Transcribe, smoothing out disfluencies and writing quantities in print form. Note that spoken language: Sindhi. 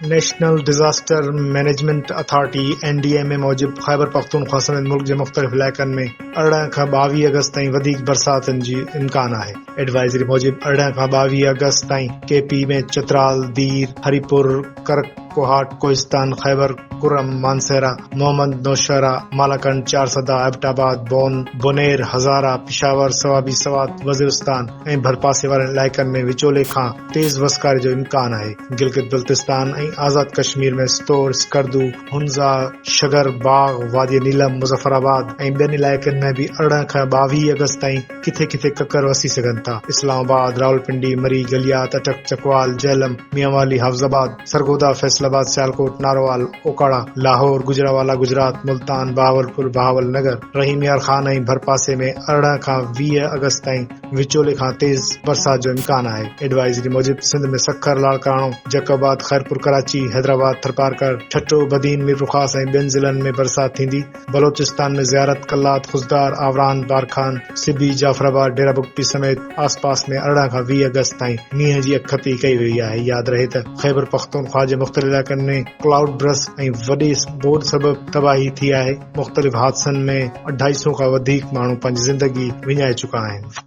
National disaster management authority, N D M A, موجب خيبرپختونخوا سميت ملڪ جي مختلف علائقن ۾ 18 کان 22 آگسٽ تائين وڌيڪ برساتن جي امڪان آهي. ايڊوائزري موجب 18 کان 22 آگسٽ تائين ڪي پي ۾ چترال، دير، هريپور، ڪرڪ، ڪوهاٽ، ڪوهستان، خيبر، ڪرم، مانسهره، مهمند، نوشهره، مالاڪنڊ، چارسده، ايبٽ آباد، بون، بونير، هزاره، پشاور، صوابي، سوات، وزيرستان ۽ ڀرپاسي وارن علائقن ۾ وچولي کان تيز وسڪاري جو امڪان آهي. گلگت بلتستان ۽ آزاد ڪشمير ۾ ستور، اسڪردو، هنزا، شگر، باغ، وادي نيلم، مظفر آباد ۽ ٻين علائقن ۾ به 18 کان 22 آگسٽ تائين ڪٿي ڪٿي ڪڪر وسي سگهن ٿا. اسلام آباد، راولپنڊي، مري، گليات، اٽڪ، چڪوال، جهلم، ميانوالي، حافظ آباد، سرگوڌا، فيصل آباد، سيالڪوٽ، نارووال، اوڪاڙا، لاهور، گجرانوالا، گجرات، ملتان، بهاولپور، بهاول نگر، رحيم يار خان ۽ ڀرپاسي ۾ 18 کان 20 آگسٽ تائين وچولي کان تيز برسات جو امڪان آهي. ايڊوائزري موجب سنڌ ۾ سکر، لاڙڪاڻو، جيڪب آباد، خيرپور، ڪراچي، حيدرآباد، ٿرپارڪر، ٺٽو، بدين، ميرپورخاص ۽ ٻين ضلعن ۾ برسات ٿيندي. بلوچستان ۾ زيارت، قلات، خضدار، آوران، بارکان، سبي، جعفر آباد، ڊيرا بگٽي سميت آس پاس ۾ 18 کان 20 آگسٽ تائين مينهن جي اڳڪٿي ڪئي وئي آهي. ياد رهي ته خيبرپختونخوا جي مختلف علائقن ۾ ڪلائوڊ برسٽ ۽ وڏي ٻوڏ سبب تباهي ٿي آهي. مختلف حادثن ۾ اڍائي سئو کان وڌيڪ ماڻهو پنهنجي زندگي وڃائي چڪا آهن.